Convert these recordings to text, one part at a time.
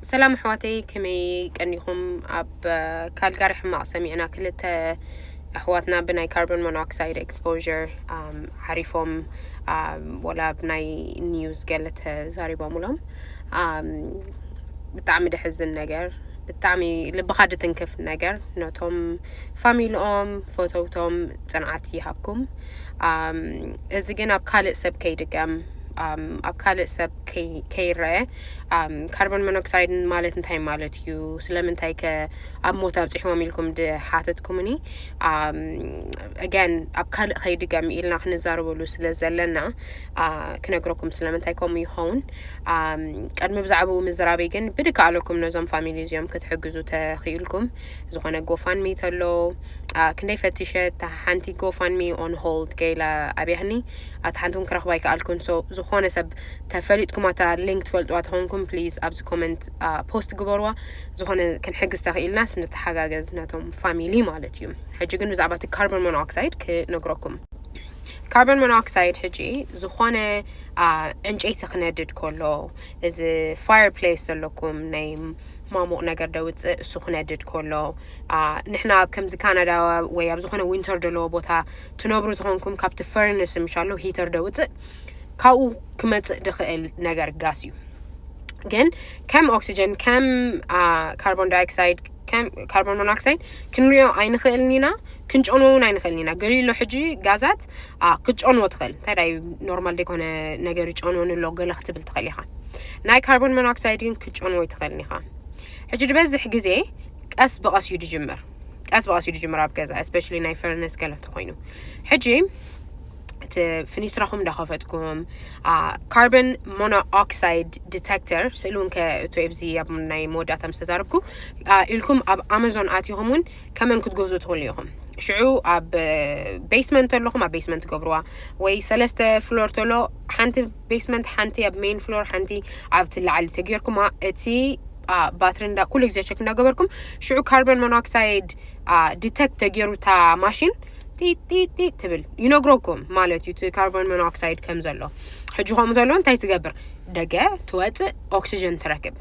ሰላም ኣሕዋተይ፣ ከመይ ቀኒኹም? ኣብ ካልጋሪ ሕማቕ ሰሚዕና፣ ክልተ ኣሕዋትና ብናይ ካርቦን ሞኖክሳይድ ኤክስፖር ዓሪፎም፣ ወላ ኣብ ናይ ኒውስ ገለ ተዛሪቦምሎም። ብጣዕሚ ደሕዝን ነገር፣ ብጣዕሚ ልብኻ ድትንክፍ ነገር። ነቶም ፋሚሊኦም፣ ፈተውቶም ጽንዓት ይሃብኩም። እዚ ግን ኣብ ካልእ ሰብ ከይድገም፣ ኣብ ካልእ ሰብ ከይረአ። ካርቦን ሞኖክሳይድ ማለት እንታይ ማለት እዩ? ስለምንታይ ከ ኣብ ሞት ኣብፅሕዎም ኢልኩም ድሓተትኩምኒ? ኣገን ኣብ ካልእ ከይድገም ኢልና ክንዛረበሉ ስለ ዘለና ክነግረኩም ስለምንታይ ከምኡ ይኸውን። ቅድሚ ብዛዕባኡ ምዝራበይ ግን ብድካ ኣለኩም ነዞም ፋሚሊ እዚኦም ክትሕግዙ ተኽኢልኩም። ዝኾነ ጎፋንሚ ተሎ፣ ክንደይ ፈቲሸ፣ እታ ሓንቲ ጎፋንሚ ኦን ሆልድ ገይላ ኣብያህኒ፣ ኣታ ሓንቲ እውን ክረኽባ ኣይከኣልኩን። ሶ ዝኾነ ሰብ ተፈሊጥኩም ኣታ ሊንክ ትፈልጥዋ ተኾንኩም፣ ፕሊዝ ኣብዚ ኮመንት ፖስት ግበርዋ። ዝኾነ ክንሕግዝ ተኽኢልናስ ንተሓጋገዝ ነቶም ፋሚሊ ማለት እዩ። ሕጂ ግን ብዛዕባ እቲ ካርቦን ሞኖክሳይድ ክነግረኩም። ካርቦን ሞኖክሳይድ ሕጂ ዝኾነ ዕንጨይቲ ክነድድ ከሎ፣ እዚ ፋየር ፕሌስ ዘለኩም ናይ ማሞቕ ነገር ደውፅእ፣ እሱ ክነድድ ከሎ፣ ንሕና ኣብ ከምዚ ካናዳ ወይ ኣብ ዝኾነ ዊንተር ዘለዎ ቦታ ትነብሩ ተኾንኩም፣ ካብቲ ፈርነስ ምሻሎ ሂተር ደውፅእ፣ ካብኡ ክመፅእ ድኽእል ነገር ጋስ እዩ። ግን ከም ኦክሲጀን፣ ከም ካርቦን ዳይኦክሳይድ፣ ከም ካርቦን ሞኖክሳይድ ክንሪኦ ኣይንኽእልን ኢና፣ ክንጨንዎ እውን ኣይንኽእልን ኢና። ገሊሎ ሕጂ ጋዛት ክትጨንዎ ትኽእል። እንታይ ዳይ ኖርማል ዘይኮነ ነገር ይጨንወኒ ኣሎ ገለ ክትብል ትኽእል ኢኻ። ናይ ካርቦን ሞኖክሳይድ ግን ክትጨንዎ ኣይትኽእልን ኢኻ። ሕጂ ድበዝሕ ግዜ ቀስ ብቐስ እዩ ድጅምር። ቀስ ብቐስ እዩ ድጅምር ኣብ ገዛ፣ ስፔሻሊ ናይ ፈርነስ ገለ እንተኾይኑ። ሕጂ እቲ ፍኒስትራኹም እንዳኸፈትኩም፣ ካርቦን ሞኖኦክሳይድ ዲቴክተር፣ ስእሊ እውን ከእቱ ኣብዚ ኣብ ናይ መወዳእታ ምስ ተዛረብኩ፣ ኢልኩም ኣብ ኣማዞን ኣቲኹም እውን ከመን ክትገዝኡ ትኽእሉ ኢኹም። ሽዑ ኣብ ቤስመንት ኣለኹም፣ ኣብ ቤስመንት ትገብርዋ፣ ወይ ሰለስተ ፍሎር ተሎ፣ ሓንቲ ቤስመንት፣ ሓንቲ ኣብ ሜን ፍሎር፣ ሓንቲ ኣብቲ ላዕሊ ተጌርኩማ፣ እቲ ባትሪ እንዳ ኩሉ ግዜ ቸክ እንዳገበርኩም፣ ሽዑ ካርቦን ሞኖክሳይድ ዲቴክት ተጌሩ እታ ማሽን ጢጢጢ ትብል፣ ይነግረኩም ማለት እዩ እቲ ካርቦን ሞኖክሳይድ ከም ዘሎ። ሕጂ ከምኡ ዘሎ እንታይ ትገብር? ደገ ትወፅእ፣ ኦክሲጀን ትረክብ።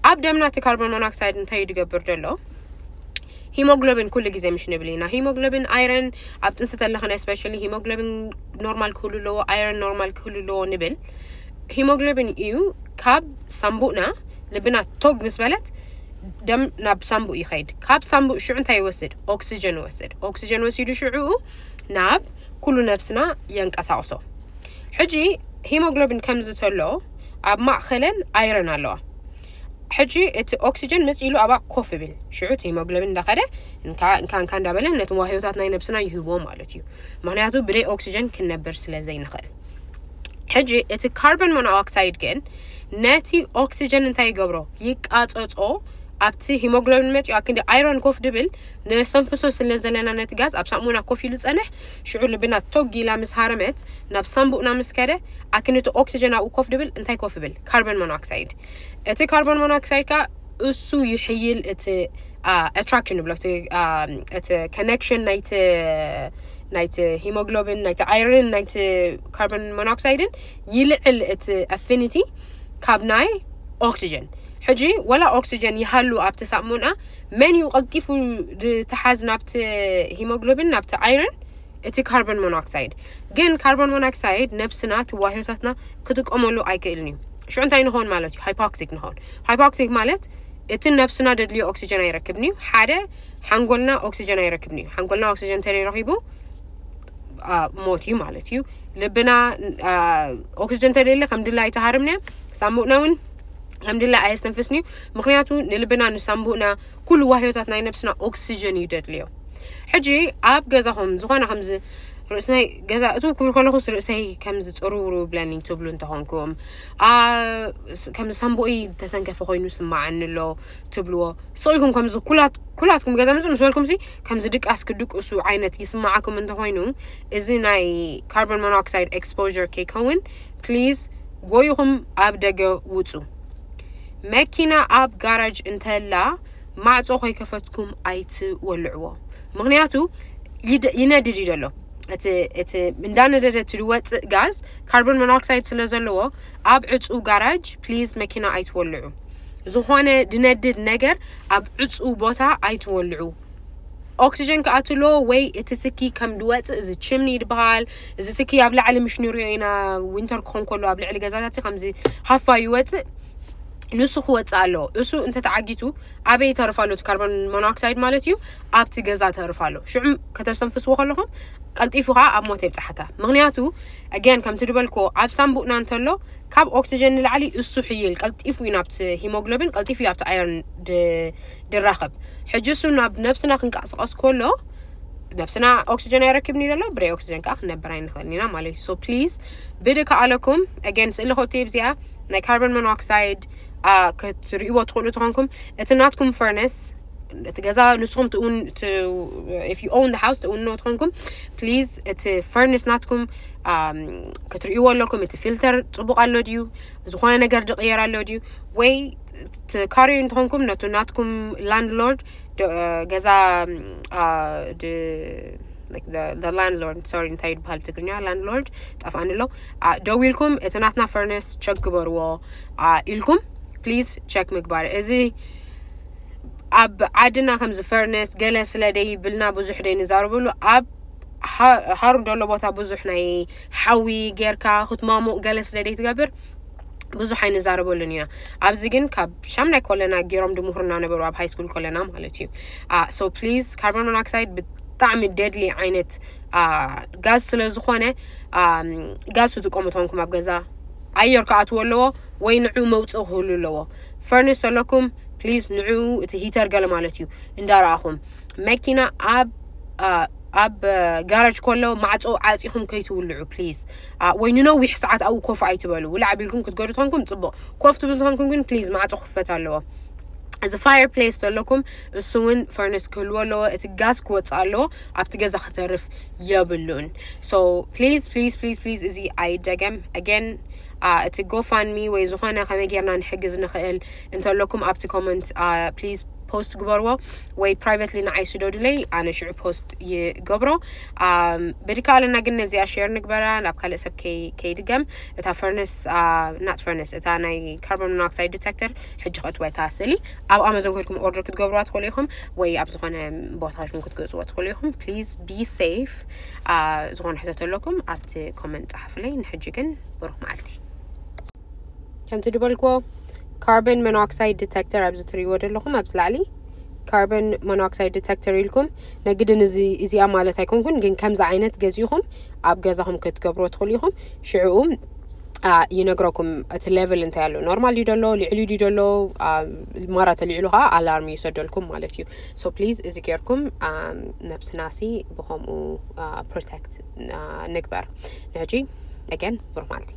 ኣብ ደምና እቲ ካርቦን ሞኖክሳይድ እንታይ እዩ ዝገብር ዘሎ? ሂሞግሎቢን ኩሉ ግዜ ምሽ ንብል ኢና። ሂሞግሎቢን፣ ኣይረን፣ ኣብ ጥንሲ ተለኽን ስፔሻሊ ሂሞግሎቢን ኖርማል ክህሉ ኣለዎ፣ ኣይረን ኖርማል ክህሉ ኣለዎ ንብል። ሂሞግሎቢን እዩ ካብ ሳምቡእና፣ ልብና ቶግ ምስ በለት ደም ናብ ሳምቡእ ይኸይድ። ካብ ሳምቡእ ሽዑ እንታይ ይወስድ? ኦክሲጀን ይወስድ። ኦክሲጀን ወሲዱ ሽዑ ናብ ኩሉ ነብስና የንቀሳቕሶ። ሕጂ ሂሞግሎቢን ከምዚ ተሎ ኣብ ማእኸለን ኣይረን ኣለዋ። ሕጂ እቲ ኦክሲጀን መፂሉ ኣብኣ ኮፍ ይብል። ሽዑ እቲ ሂሞግሎቢን እንዳኸደ እንካ እንካ እንካ እንዳበለ ነቲ ዋህዮታት ናይ ነብስና ይህቦ ማለት እዩ። ምክንያቱ ብደይ ኦክሲጀን ክንነብር ስለ ዘይንኽእል። ሕጂ እቲ ካርቦን ሞኖኦክሳይድ ግን ነቲ ኦክሲጀን እንታይ ይገብሮ? ይቃጸጾ። ኣብቲ ሂሞግሎቢን መፂኡ ኣብ ክንዲ ኣይረን ኮፍ ድብል፣ ነስተንፍሶ ስለ ዘለና ነቲ ጋዝ ኣብ ሳሙና ኮፍ ኢሉ ጸንሕ። ሽዑ ልብና ቶግ ኢላ ምስ ሃረመት፣ ናብ ሳምቡእና ምስ ከደ፣ ኣክንዲ ኦክሲጀን ኣብኡ ኮፍ ድብል፣ እንታይ ኮፍ ይብል? ካርቦን ሞኖክሳይድ። እቲ ካርቦን ሞኖክሳይድ ከኣ እሱ ይሕይል እቲ ኣትራክሽን ንብሎ፣ እቲ ኮኔክሽን ናይቲ ናይቲ ሂሞግሎቢን፣ ናይቲ ኣይረንን ናይቲ ካርቦን ሞኖክሳይድን ይልዕል እቲ ኣፊኒቲ ካብ ናይ ኦክሲጀን። ሕጂ ወላ ኦክሲጀን ይሃሉ ኣብቲ ሳሙና፣ መን እዩ ቀልጢፉ ድተሓዝ ናብቲ ሂሞግሎቢን፣ ናብቲ ኣይረን? እቲ ካርቦን ሞኖክሳይድ። ግን ካርቦን ሞኖክሳይድ ነብስና፣ እቲ ዋህዮታትና ክጥቀመሉ ኣይክእልን እዩ። ሽዑ እንታይ ንኸውን ማለት እዩ? ሃይፖክሲክ ንኸውን። ሃይፖክሲክ ማለት እቲ ነብስና ደድልዮ ኦክሲጀን ኣይረክብን እዩ። ሓደ፣ ሓንጎልና ኦክሲጀን ኣይረክብን እዩ። ሓንጎልና ኦክሲጀን እንተዘይረኺቡ ሞት እዩ ማለት እዩ። ልብና ኦክሲጀን እንተዘየለ ከም ድላ ኣይተሃርምና። ሳምቡእና እውን ከም ድላ ኣየስተንፍስን እዩ። ምክንያቱ ንልብና፣ ንሳምቡእና፣ ኩሉ ዋህዮታት ናይ ነብስና ኦክሲጀን እዩ ደድልዮ። ሕጂ ኣብ ገዛኹም ዝኾነ ከምዚ ርእስናይ ገዛ እቱ ክብል ከለኹስ ርእሰይ ከምዚ ጽሩሩ ብለኒ ትብሉ እንተኾንኩም፣ ከምዚ ሳምቡእይ ተተንከፈ ኮይኑ ስማዓኒ ኣሎ ትብልዎ። ስቕ ኢልኩም ከምዚ ኩላት ኩላትኩም ገዛ ምጽእ ምስ በልኩም ሲ ከምዚ ድቃስ ክድቅሱ ዓይነት ይስማዓኩም እንተኾይኑ፣ እዚ ናይ ካርቦን ሞኖክሳይድ ኤክስፖር ከይከውን ፕሊዝ ጎይኹም ኣብ ደገ ውጹ። መኪና ኣብ ጋራጅ እንተላ ማዕጾ ከይከፈትኩም ኣይትወልዕዎ። ምክንያቱ ይነድድ እዩ ዘሎ። እቲ እቲ እንዳነደደ እቲ ዝወፅእ ጋዝ ካርቦን ሞኖክሳይድ ስለ ዘለዎ ኣብ ዕፁ ጋራጅ ፕሊዝ መኪና ኣይትወልዑ። ዝኾነ ድነድድ ነገር ኣብ ዕፁ ቦታ ኣይትወልዑ። ኦክሲጀን ክኣትሎ ወይ እቲ ትኪ ከም ድወፅእ፣ እዚ ችምኒ ይድበሃል። እዚ ትኪ ኣብ ላዕሊ ምሽ ንሪኦ ኢና፣ ዊንተር ክኾን ከሎ ኣብ ልዕሊ ገዛታት ከምዚ ሃፋ ይወፅእ። ንሱ ክወፅእ ኣለዎ። እሱ እንተተዓጊቱ ኣበይ ይተርፍ ኣሎ? እቲ ካርቦን ሞኖክሳይድ ማለት እዩ፣ ኣብቲ ገዛ ተርፍ ኣሎ። ሽዑ ከተስተንፍስዎ ከለኹም ቀልጢፉ ከዓ ኣብ ሞት የብፅሓካ። ምክንያቱ ኣገን ከምቲ ድበልኮ ኣብ ሳምቡእና እንተሎ ካብ ኦክሲጀን ንላዕሊ እሱ ሕይል ቀልጢፉ እዩ ናብቲ ሂሞግሎቢን ቀልጢፉ እዩ ኣብቲ ኣየርን ድራኸብ። ሕጂ እሱ ናብ ነብስና ክንቀስቀስ ከሎ ነብስና ኦክሲጀን ኣይረክብን እዩ ዘሎ፣ ብረይ ኦክሲጀን ከዓ ክንነብር ኣይንኽእልን ኢና ማለት እዩ። ሶ ፕሊዝ ብድካ ኣለኩም ኣገን ስእሊ ኮቲ ብዚኣ ናይ ካርቦን ሞኖክሳይድ ክትርእይዎ ትኽእሉ ትኾንኩም። እቲ ናትኩም ፈርነስ እቲ ገዛ ንስኹም ትእውን if you own the house ትእውንዎ ትኾንኩም፣ ፕሊዝ እቲ ፈርነስ ናትኩም ክትርእይዎ ኣለኩም። እቲ ፊልተር ፅቡቅ ኣሎ ድዩ፣ ዝኾነ ነገር ድቅየር ኣሎ ድዩ፣ ወይ ትካርዩ እንትኾንኩም ነቱ ናትኩም ላንድሎርድ ገዛ ላንድሎርድ ሶሪ እንታይ ይበሃል ትግርኛ ላንድሎርድ ጠፍኣኒ ኣሎ። ደው ኢልኩም እቲ ናትና ፈርነስ ቸክ ግበርዎ ኢልኩም ፕሊዝ ቸክ ምግባር። እዚ ኣብ ዓድና ከምዚ ፈርነስ ገለ ስለ ደይብልና ብዙሕ ደይንዛረበሉ ኣብ ሃሩ ደሎ ቦታ ብዙሕ ናይ ሓዊ ጌርካ ክትማሙቕ ገለ ስለ ደይትገብር ብዙሕ ኣይንዛረበሉን ኢና። ኣብዚ ግን ካብ ሻምናይ ኮለና ገይሮም ድምሁርና ነበሩ ኣብ ሃይ ስኩል ኮለና ማለት እዩ። ሶ ፕሊዝ ካርቦን ሞኖክሳይድ ብጣዕሚ ደድሊ ዓይነት ጋዝ ስለ ዝኾነ ጋዝ ትጥቀሙ ትኾንኩም ኣብ ገዛ ኣየር ክኣትዎ ኣለዎ ወይ ንዑ መውፅእ ክህሉ ኣለዎ። ፈርነስ ኣለኩም ፕሊዝ ንዑ እቲ ሂተር ገለ ማለት እዩ እንዳረኣኹም መኪና ኣብ ኣብ ጋራጅ ኮሎ ማዕፆ ዓፂኹም ከይትውልዑ ፕሊዝ። ወይ ንነዊሕ ሰዓት ኣብኡ ኮፍ ኣይትበሉ። ውላዕ ቢልኩም ክትገዱ ትኾንኩም ፅቡቅ፣ ኮፍ ትብሉ ትኾንኩም ግን ፕሊዝ ማዕፆ ክፈት ኣለዎ። እዚ ፋየር ፕሌስ ዘለኩም እሱ እውን ፈርነስ ክህልዎ ኣለዎ። እቲ ጋዝ ክወፅእ ኣለዎ፣ ኣብቲ ገዛ ክተርፍ የብሉን። ሶ ፕሊዝ ፕሊዝ ፕሊዝ ፕሊዝ እዚ ኣይደገም ኣገን። እቲ ጎፋንሚ ወይ ዝኾነ ከመይ ጌርና ንሕግዝ ንኽእል እንተለኩም ኣብቲ ኮመንት ፕሊዝ ፖስት ግበርዎ ወይ ፕራይቨትሊ ንዓይ ስደዱለይ፣ ኣነ ሽዑ ፖስት ይገብሮ። ብድካ ኣለና ግን ነዚኣ ሼር ንግበራ ናብ ካልእ ሰብ ከይድገም። እታ ፈርነስ ናት ፈርነስ እታ ናይ ካርቦን ሞኖክሳይድ ዲቴክተር ሕጂ ክትወታ ስእሊ ኣብ ኣማዞን ከድኩም ኦርደር ክትገብርዋ ትኽእሉ ኢኹም ወይ ኣብ ዝኾነ ቦታሽን ክትገዝዎ ትኽእሉ ኢኹም። ፕሊዝ ቢ ሴፍ። ዝኾነ ሕቶ ተለኩም ኣብቲ ኮመንት ጸሓፉለይ። ንሕጂ ግን ብሩኽ መዓልቲ። ከምቲ ድበልክዎ ካርቦን ሞኖክሳይድ ዲቴክተር ኣብዚ ትርእይዎ ዘለኹም ኣብዚ ላዕሊ ካርቦን ሞኖክሳይድ ዲቴክተር ኢልኩም ነግድን እዚ እዚኣ ማለት ኣይኮንኩን ግን ከምዚ ዓይነት ገዚእኹም ኣብ ገዛኹም ክትገብርዎ ትኽእሉ ኢኹም። ሽዕኡ ይነግረኩም እቲ ሌቨል እንታይ ኣሎ፣ ኖርማል ድዩ ደሎ፣ ልዕሊ ድዩ ደሎ፣ ማራ ተልዕሉ ከዓ ኣላርም ይሰደልኩም ማለት እዩ። ሶ ፕሊዝ እዚ ጌርኩም ነብስናሲ ብከምኡ ፕሮቴክት ንግበር። ንሕጂ ኣገን ብሩኽ መዓልቲ።